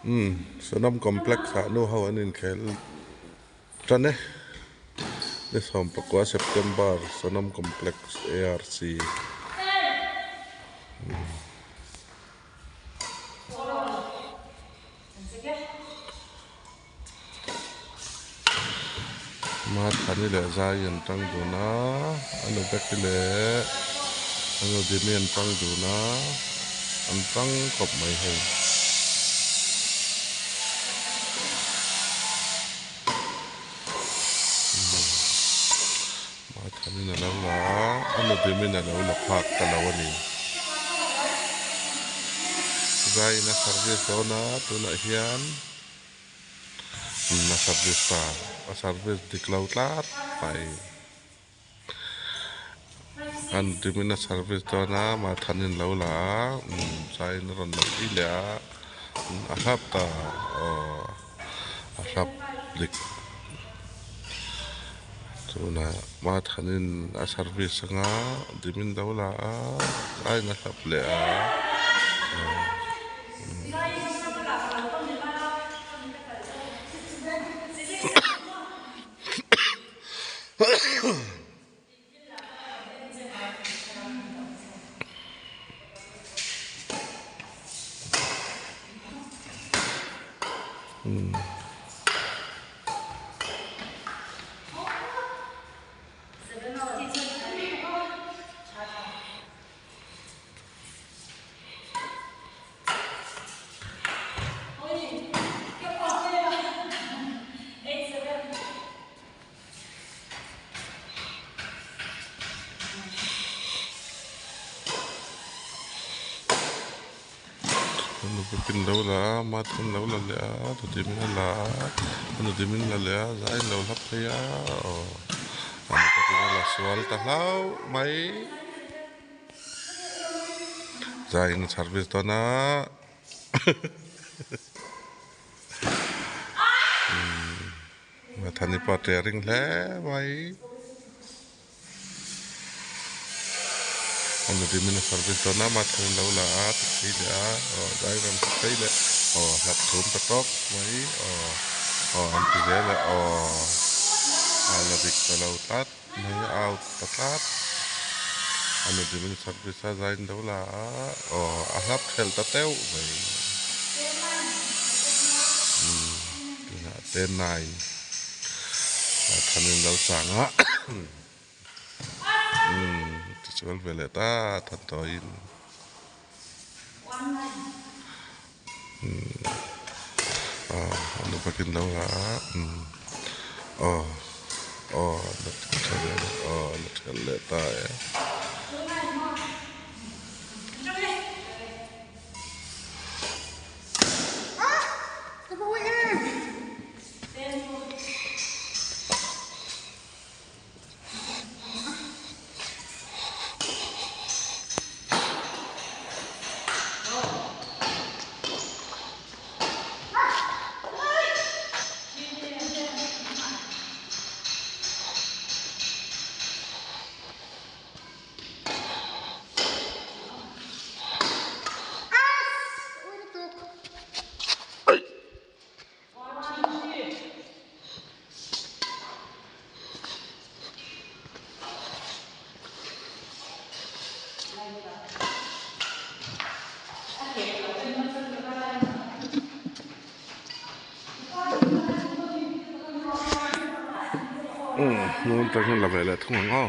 Umm Sonam complex ah nu ho an inkhel tan e ni 19 September Sonam complex ARC. Mathani leh Zai an tang dun a, a nu Becky leh a nu Dimi an tang dun a, an tang khawp mai hei. Mathani'n a lo la a, a nu Dimi'n a lo la phak ta lo a ni. Zaiin a service dawn a, tunah hian. A service ta a service dik lo tlat mai an timin a service dawn a Mathanin lo la a zaiin a rawn la phei leh a a hlap ta aw a hlap dik tunah Mathanin a service anga timin lo la a zaiin a hlap leh a. Pin lo la a mathun lo la leh a tutimin a la a nutimin la leh a zaiin lo hlap phei a aw a nutakin a la sual ta hlauh mai. Zaiin a service dawn a Mathani pawh a ṭe ring hle mai a nutimin a service dawn a Mathani lo la a ti phei leh a aw zai rawn ti phei leh aw hlap chhum ta tawk mai aw aw an ti zel a aw a la dik ta lo tlat. Mai a out ta tlat a nu dimin service a zain do la a aw a hlap thelh ta teuh mai umm tunah 10 9 a thanin lo chang a umm tichuan veleh ta than tawiin umm a nu pakin lo la a umm aw aw la tha leh aw la thelh leh ta e. Umm tah hian la ve leh thung ang aw.